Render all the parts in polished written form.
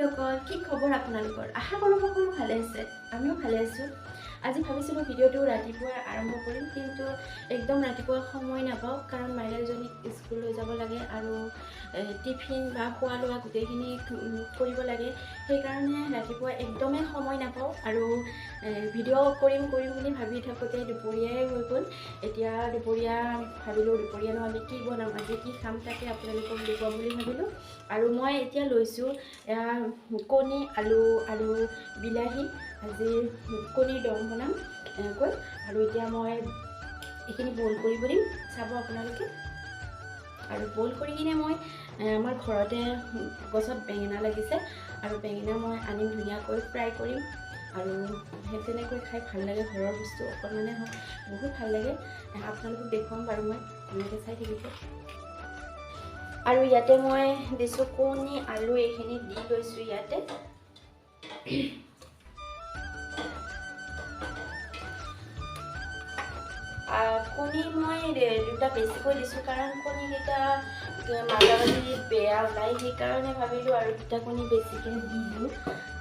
বন্ধুসকল, কি খবৰ আপোনালোকৰ? আশা কৰোঁ সকলো ভালে আছে। আমিও ভালে আছোঁ। আজি ভাবিছিলোঁ ভিডিঅ'টো ৰাতিপুৱা আৰম্ভ কৰিম, কিন্তু একদম ৰাতিপুৱা সময় নাপাওঁ, কাৰণ মাইনাজনীক স্কুল লৈ যাব লাগে আৰু টিফিন বা খোৱা লোৱা গোটেইখিনি কৰিব লাগে। সেইকাৰণে ৰাতিপুৱা একদমেই সময় নাপাওঁ আৰু ভিডিঅ' কৰিম কৰিম বুলি ভাবি থাকোঁতে দুপৰীয়াই হৈ গ'ল। এতিয়া দুপৰীয়া ভাবিলোঁ, দুপৰীয়ানো আমি কি বনাম, আজি কি খাম, তাকে আপোনালোকক দেখুৱাম বুলি ভাবিলোঁ। আৰু মই এতিয়া লৈছোঁ এয়া কণী, আলু আৰু বিলাহী। আজি কণীৰ দম বনাম এনেকৈ। আৰু এতিয়া মই এইখিনি বইল কৰিব দিম, চাব আপোনালোকে। আৰু বইল কৰি কিনে মই আমাৰ ঘৰতে গছত বেঙেনা লাগিছে আৰু বেঙেনা মই আনিম, ধুনীয়াকৈ ফ্ৰাই কৰিম। আৰু সেই তেনেকৈ খাই ভাল লাগে। ঘৰৰ বস্তু অকণমানে হওক, বহুত ভাল লাগে। আপোনালোকক দেখুৱাম বাৰু মই, আপোনালোকে চাই থাকিব। আৰু ইয়াতে মই দিছোঁ কণী, আলু, এইখিনি দি লৈছোঁ ইয়াতে। কণী মই দুটা বেছিকৈ দিছোঁ, কাৰণ কণীকেইটা মাজে মাজে বেয়া ওলায়, সেইকাৰণে ভাবিলোঁ আৰু দুটা কণী বেছিকৈ দি দিওঁ,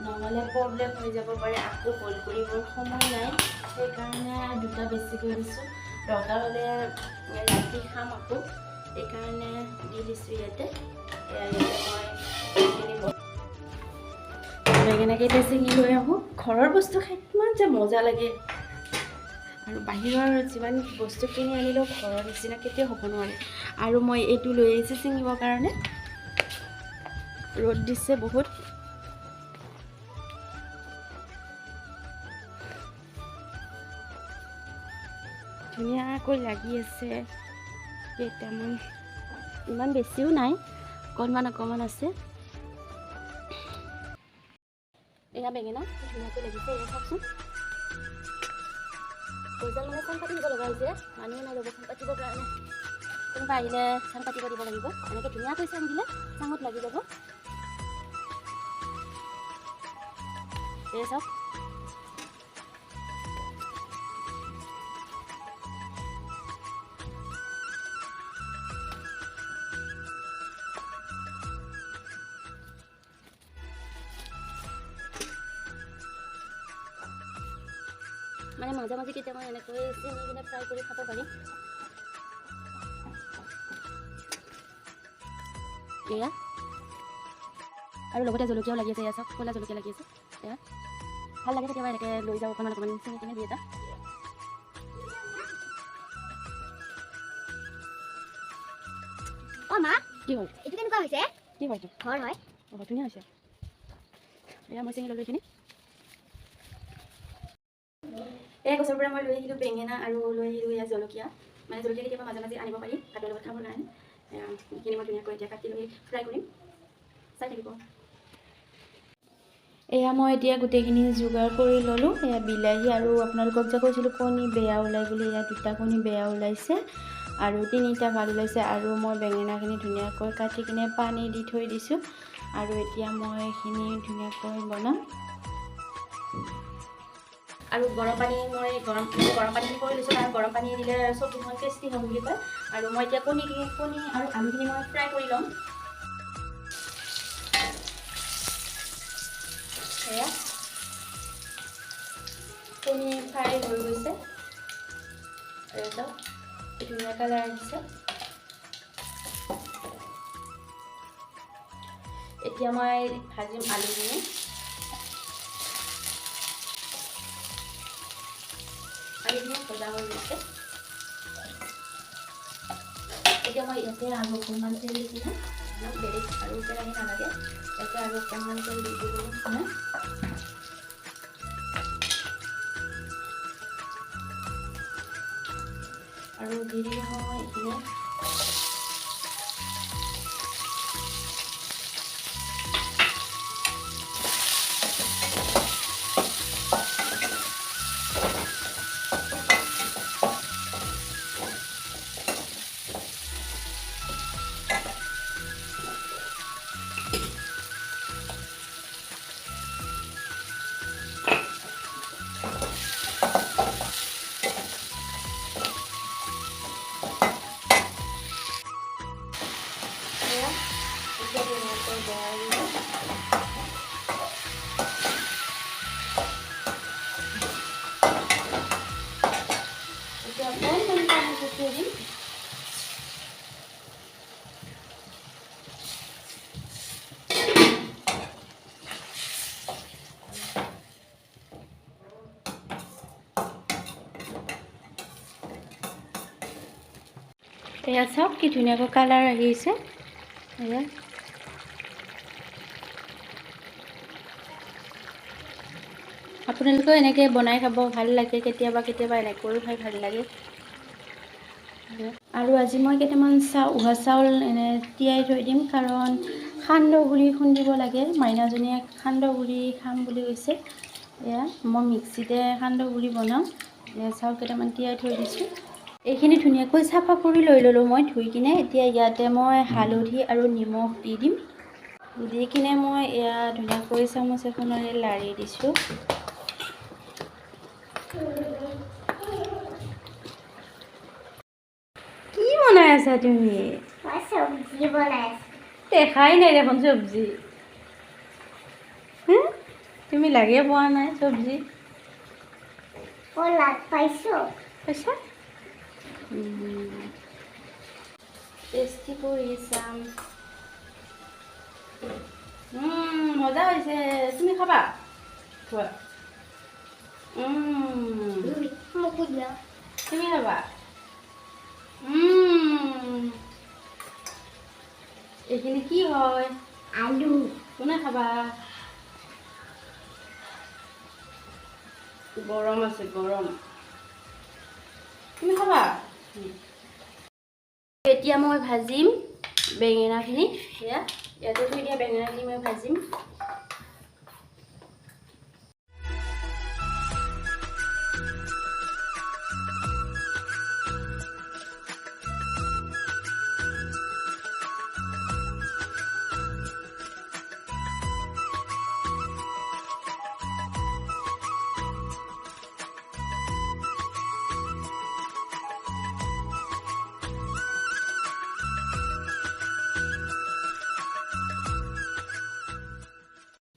নহ'লে প্ৰব্লেম হৈ যাব পাৰে, আকৌ বইল কৰিবৰ সময় নাই। সেইকাৰণে দুটা বেছিকৈ দিছোঁ। দৰকাৰ হ'লে ৰাতি খাম আকৌ, সেইকাৰণে দি দিছোঁ ইয়াতে। এয়া ইয়াতে মই এইখিনি বেঙেনাকেইটা ছিঙি লৈ আহোঁ। ঘৰৰ বস্তু খাই কিমান যে মজা লাগে। আৰু বাহিৰৰ যিমান বস্তু কিনি আনিলেও ঘৰৰ নিচিনা কেতিয়াও হ'ব নোৱাৰে। আৰু মই এইটো লৈ আহিছোঁ ছিঙিবৰ কাৰণে। ৰ'দ দিছে বহুত। ধুনীয়াকৈ লাগি আছে কেইটামান, ইমান বেছিও নাই, অকণমান অকণমান আছে। এয়া বেঙেনা ধুনীয়াকৈ লাগিছে, এয়া চাওকচোন। গছডাল মানে চাং পাতি দিব লগা হৈছে, মানুহে নাই ৰ'ব চাং পাতিবৰ কাৰণে। কোনোবা আহিলে চাং পাতিব দিব লাগিব। এনেকৈ ধুনীয়াকৈ চাং দিলে চাঙত লাগি যাব। এয়া চাওক। মানে মাজে মাজে কেতিয়াবা এনেকৈ ছিঙি কিনে ফ্ৰাই কৰি খাব পাৰি। এয়া আৰু লগতে জলকীয়াও লাগি আছে। এয়া চাওক, ক'লা জলকীয়া লাগি আছে। এয়া ভাল লাগে, কেতিয়াবা এনেকৈ লৈ যাওঁ অকণমান অকণমান ছিঙি কিনে দুই এটা। অ মা। কি হ'ল? এইটো কেনেকুৱা হৈছে? কি হয় এইটো? ঘৰ হয়। অঁ, ধুনীয়া হৈছে। এয়া মই ছিঙি ল'লোঁ এইখিনি। এই গছৰ পৰা মই লৈ আহিলোঁ বেঙেনা আৰু লৈ আহিলোঁ এয়া জলকীয়া। মানে জলকীয়া কেতিয়াবা মাজে মাজে আনিব পাৰি ভাতৰ লগত খাবৰ কাৰণে। এয়া এইখিনি মই ধুনীয়াকৈ এতিয়া কাটি লৈ ফ্ৰাই কৰিম, চাই থাকিব। এয়া মই এতিয়া গোটেইখিনি যোগাৰ কৰি ল'লোঁ। এয়া বিলাহী আৰু আপোনালোকক যে কৈছিলোঁ কণী বেয়া ওলাই বুলি, এয়া দুটা কণী বেয়া ওলাইছে আৰু তিনিটা ভাল ওলাইছে। আৰু মই বেঙেনাখিনি ধুনীয়াকৈ কাটি কিনে পানী দি থৈ দিছোঁ। আৰু এতিয়া মই এইখিনি ধুনীয়াকৈ বনাম। আৰু গৰম পানী মই গৰম পানীখিনি কৰি লৈছোঁ, কাৰণ গৰম পানী দিলে চব্জিখন টেষ্টি হ'ব বুলি কয়। আৰু মই এতিয়া কণী আৰু আলুখিনি মই ফ্ৰাই কৰি ল'ম। সেয়া কণী ফ্ৰাই হৈ গৈছে। এয়া চাওক, কি ধুনীয়া কালাৰ আহিছে। এতিয়া মই ভাজিম আলুখিনি। আলুখিনি ভজা হৈ গৈছে। এতিয়া মই ইয়াতে আৰু অকণমান তেল দি কিনে, বেলেগ আৰু কেৰাহী নালাগে, ইয়াতে আৰু অকণমান তেল দি দিলোঁ মই। আৰু দি দিলোঁ মই এইখিনি। এয়া চাওক কি ধুনীয়াকৈ কালাৰ আহিছে। এয়া আপোনালোকেও এনেকৈ বনাই খাব, ভাল লাগে। কেতিয়াবা কেতিয়াবা এনেকৈও খাই ভাল লাগে। আৰু আজি মই কেইটামান উহা চাউল এনে তিয়াই থৈ দিম, কাৰণ সান্দহগুড়ি খুন্দিব লাগে। মাইনাজনীয়ে সান্দহগুড়ি খাম বুলি কৈছে। এয়া মই মিক্সিতে সান্দহগুড়ি বনাম। এয়া চাউল কেইটামান তিয়াই থৈ দিছোঁ। এইখিনি ধুনীয়াকৈ চাফা কৰি লৈ ল'লোঁ মই ধুই কিনে। এতিয়া ইয়াতে মই হালধি আৰু নিমখ দি দিম। দি কিনে মই এয়া ধুনীয়াকৈ চামুচ এখনেৰে লাৰি দিছোঁ। কি বনাই আছা তুমি? চব্জি বনাই আছো। দেখাই নাই দেখোন চব্জি। তুমি লাগে পোৱা নাই চব্জি? লাগ পাইছো। পাইছা? টেষ্টি কৰি চাম। মজা হৈছে। তুমি খাবা? খোৱা। মোকো দিয়া। তুমি খাবা? এইখিনি কি হয়? আলু। কোনে খাবা? গৰম আছে, গৰম। তুমি খাবা? এতিয়া মই ভাজিম বেঙেনাখিনি। এয়া ইয়াতে থৈ দিয়া বেঙেনাখিনি মই ভাজিম।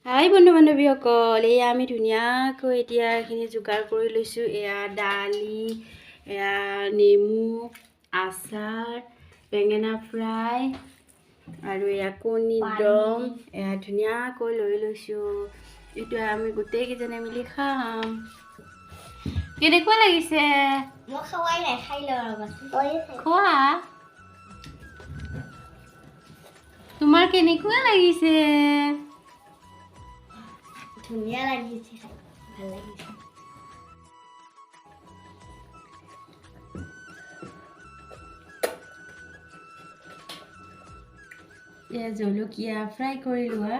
হাই বন্ধু বান্ধৱীসকল, এয়া আমি ধুনীয়াকৈ এতিয়া এইখিনি যোগাৰ কৰি লৈছোঁ। এয়া দালি, এয়া নেমু আচাৰ, বেঙেনা ফ্ৰাই আৰু এয়া কণী দম। এয়া ধুনীয়াকৈ লৈ লৈছোঁ। এইটো আমি গোটেইকেইজনে মিলি খাম। কেনেকুৱা লাগিছে? মই খোৱাই নাই, খাই লওঁ ৰ'বাচোন। খোৱা। তোমাৰ কেনেকুৱা লাগিছে? ধুনীয়া লাগিছে, ভাল লাগিছে। এয়া জলকীয়া ফ্ৰাই কৰি লোৱা।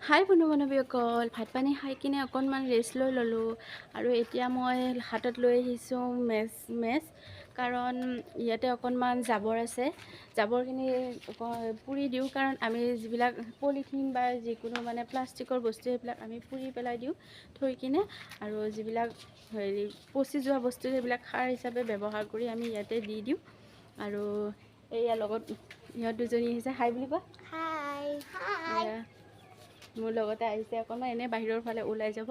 হাই বন্ধু বান্ধৱীসকল, ভাত পানী খাই কিনে অকণমান ৰেষ্ট লৈ ল'লোঁ। আৰু এতিয়া মই হাতত লৈ আহিছোঁ মেচ, কাৰণ ইয়াতে অকণমান জাবৰ আছে। জাবৰখিনি পুৰি দিওঁ, কাৰণ আমি যিবিলাক পলিথিন বা যিকোনো মানে প্লাষ্টিকৰ বস্তু সেইবিলাক আমি পুৰি পেলাই দিওঁ থৈ কিনে। আৰু যিবিলাক হেৰি পচি যোৱা বস্তু সেইবিলাক সাৰ হিচাপে ব্যৱহাৰ কৰি আমি ইয়াতে দি দিওঁ। আৰু এয়া লগত ইহঁত দুজনী আহিছে। হাই বুলি কোৱা। হাই। হাই। মোৰ লগতে আহিছে, অকণমান এনেই বাহিৰৰ ফালে ওলাই যাব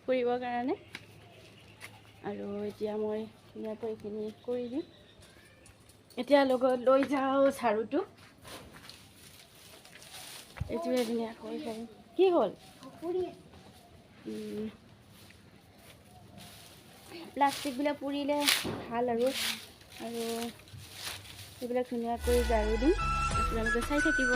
ফুৰিবৰ কাৰণে। আৰু এতিয়া মই ধুনীয়াকৈ এইখিনি কৰি দিম। এতিয়া লগত লৈ যাওঁ ঝাৰুটো। এইটোৱে ধুনীয়াকৈ ঝাৰু। কি হ'ল? প্লাষ্টিকবিলাক পুৰিলে ভাল আৰু। আৰু এইবিলাক ধুনীয়াকৈ ঝাৰু দিম, আপোনালোকে চাই থাকিব।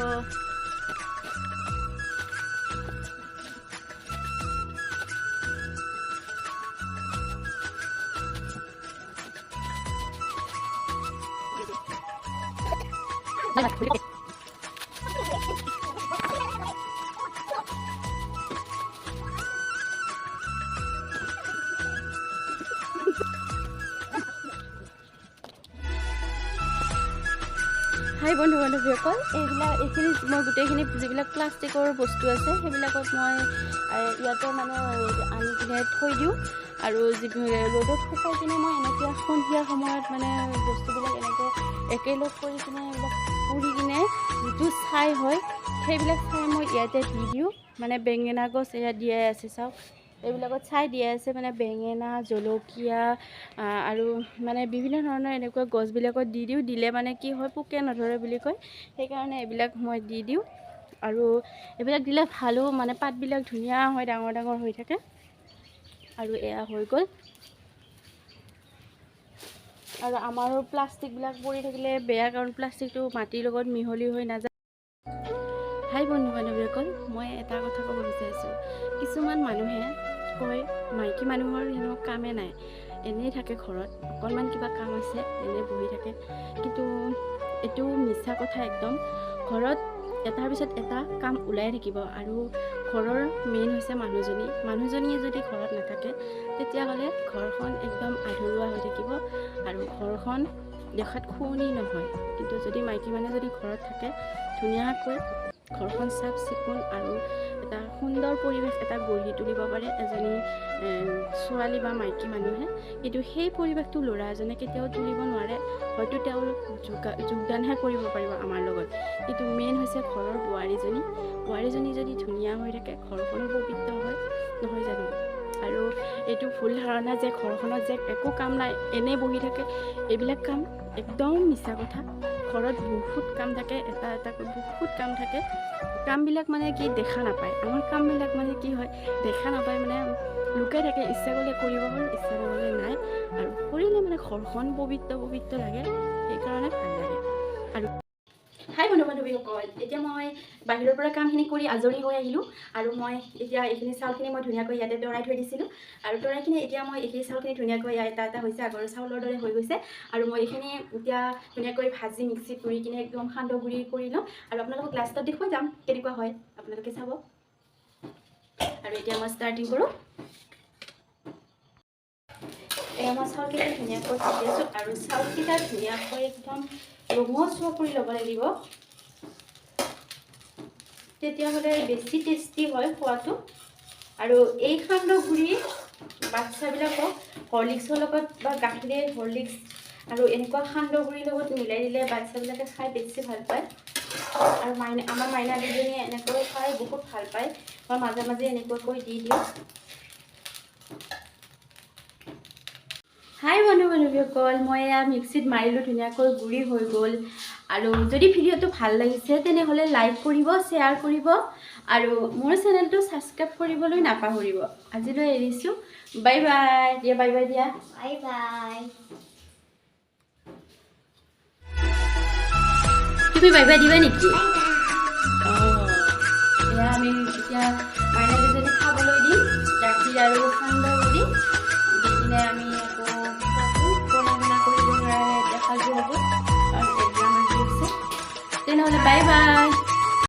হাই বন্ধু বান্ধৱীসকল, এইবিলাক এইখিনি মই গোটেইখিনি যিবিলাক প্লাষ্টিকৰ বস্তু আছে সেইবিলাকত মই ইয়াতে মানে আনি কিনে থৈ দিওঁ। আৰু যি ৰ'দত শুকাই কিনে মই এনেকৈ সন্ধিয়া সময়ত মানে বস্তুবিলাক এনেকৈ একেলগ কৰি কিনে এইবিলাক পুৰি কিনে যিটো ছাই হয় সেইবিলাক ছাই মই ইয়াতে দি দিওঁ। মানে বেঙেনা গছ এয়া দিয়াই আছে, চাওক এইবিলাকত ছাই দিয়াই আছে, মানে বেঙেনা, জলকীয়া আৰু মানে বিভিন্ন ধৰণৰ এনেকুৱা গছবিলাকত দি দিওঁ। দিলে মানে কি হয়, পোকে নধৰে বুলি কয়, সেইকাৰণে এইবিলাক মই দি দিওঁ। আৰু এইবিলাক দিলে ভালো, মানে পাতবিলাক ধুনীয়া হয়, ডাঙৰ ডাঙৰ হৈ থাকে। আৰু এয়া হৈ গ'ল। আৰু আমাৰো প্লাষ্টিকবিলাক পৰি থাকিলে বেয়া, কাৰণ প্লাষ্টিকটো মাটিৰ লগত মিহলি হৈ নাযায়। হাই বন্ধু বান্ধৱীসকল, মই এটা কথা ক'ব বিচাৰিছোঁ। কিছুমান মানুহে কয় মাইকী মানুহৰ হেনো কামে নাই, এনেই থাকে ঘৰত, অকণমান কিবা কাম আছে এনেই বহি থাকে। কিন্তু এইটো মিছা কথা একদম। ঘৰত এটাৰ পিছত এটা কাম ওলাই থাকিব। আৰু ঘৰৰ মেইন হৈছে মানুহজনী। মানুহজনীয়ে যদি ঘৰত নাথাকে তেতিয়াহ'লে ঘৰখন একদম আধৰুৱা হৈ থাকিব আৰু ঘৰখন দেখাত শুৱনি নহয়। কিন্তু যদি মাইকী মানুহ যদি ঘৰত থাকে, ধুনীয়াকৈ ঘৰখন চাফ চিকুণ আৰু এটা সুন্দৰ পৰিৱেশ এটা গঢ়ি তুলিব পাৰে এজনী ছোৱালী বা মাইকী মানুহে। কিন্তু সেই পৰিৱেশটো ল'ৰা এজনে কেতিয়াও তুলিব নোৱাৰে, হয়তো তেওঁলোক যোগদানহে কৰিব পাৰিব আমাৰ লগত। কিন্তু মেইন হৈছে ঘৰৰ বোৱাৰীজনী। বোৱাৰীজনী যদি ধুনীয়া হৈ থাকে ঘৰখনো পবিত্ৰ হয়, নহয় জানো? আৰু এইটো ভুল ধাৰণা যে ঘৰখনত যে একো কাম নাই, এনেই বহি থাকে, এইবিলাক কাম একদম মিছা কথা। ঘৰত বহুত কাম থাকে, এটা এটাকৈ বহুত কাম থাকে। কামবিলাক মানে কি দেখা নাপায়। আমাৰ কামবিলাক মানে কি হয় দেখা নাপায়, মানে লুকাই থাকে। ইচ্ছা কৰিলে কৰিব পাৰোঁ, ইচ্ছা নগ'লে নাই। আৰু কৰিলে মানে ঘৰখন পবিত্ৰ পবিত্ৰ লাগে, সেইকাৰণে ভাল লাগে। আৰু হাই বন্ধু বান্ধৱীসকল, এতিয়া মই বাহিৰৰ পৰা কামখিনি কৰি আজৰি হৈ আহিলোঁ। আৰু মই এতিয়া এইখিনি চাউলখিনি মই ধুনীয়াকৈ ইয়াতে তৰাই থৈ দিছিলোঁ। আৰু তৰাইখিনি এতিয়া মই এইখিনি চাউলখিনি ধুনীয়াকৈ ইয়াত এটা এটা হৈছে, আগৰ চাউলৰ দৰে হৈ গৈছে। আৰু মই এইখিনি এতিয়া ধুনীয়াকৈ ভাজি মিক্সিত গুৰি কিনে একদম সান্দহ গুড়ি কৰি ল'ম। আৰু আপোনালোকক লাষ্টত দেখুৱাই যাম কেনেকুৱা হয়, আপোনালোকে চাব। আৰু এতিয়া মই ষ্টাৰ্টিং কৰোঁ। এয়া মই চাউলকেইটা ধুনীয়াকৈ ভাজি আছোঁ। আৰু চাউলকেইটা ধুনীয়াকৈ একদম ৰঙচুৱা কৰি ল'ব লাগিব, তেতিয়াহ'লে বেছি টেষ্টি হয় খোৱাটো। আৰু এই সান্দহ গুড়ি বাচ্ছাবিলাকক হৰলিক্সৰ লগত বা গাখীৰে হৰলিক্স আৰু এনেকুৱা সান্দহ গুড়িৰ লগত মিলাই দিলে বাচ্ছাবিলাকে খাই বেছি ভাল পায়। আৰু আমাৰ মাইনা দুজনীয়ে এনেকৈ খাই বহুত ভাল পায়। মই মাজে মাজে এনেকুৱাকৈ দি দিওঁ। হাই বন্ধু বান্ধৱীসকল, মই এয়া মিক্সিত মাৰিলোঁ, ধুনীয়াকৈ গুড়ি হৈ গ'ল। আৰু যদি ভিডিঅ'টো ভাল লাগিছে তেনেহ'লে লাইক কৰিব, শ্বেয়াৰ কৰিব আৰু মোৰ চেনেলটো ছাবস্ক্ৰাইব কৰিবলৈ নাপাহৰিব। আজিলৈ এৰিছোঁ, বাই বাই। দিয়া বাই বাই দিয়া। Bye bye. তুমি বাই বাই দিবা নেকি? অঁ, এয়া আমি এতিয়া মাইনা দুজনী খাবলৈ দিম গাখীৰ আৰু সান্দহ গুড়ি দি কিনে আমি আকৌ পঢ়া শুনা কৰিবৰ কাৰণে এতিয়া সাজু হ'ব, কাৰণ এক্সাম আহি আছে। তেনেহ'লে বাই বাই।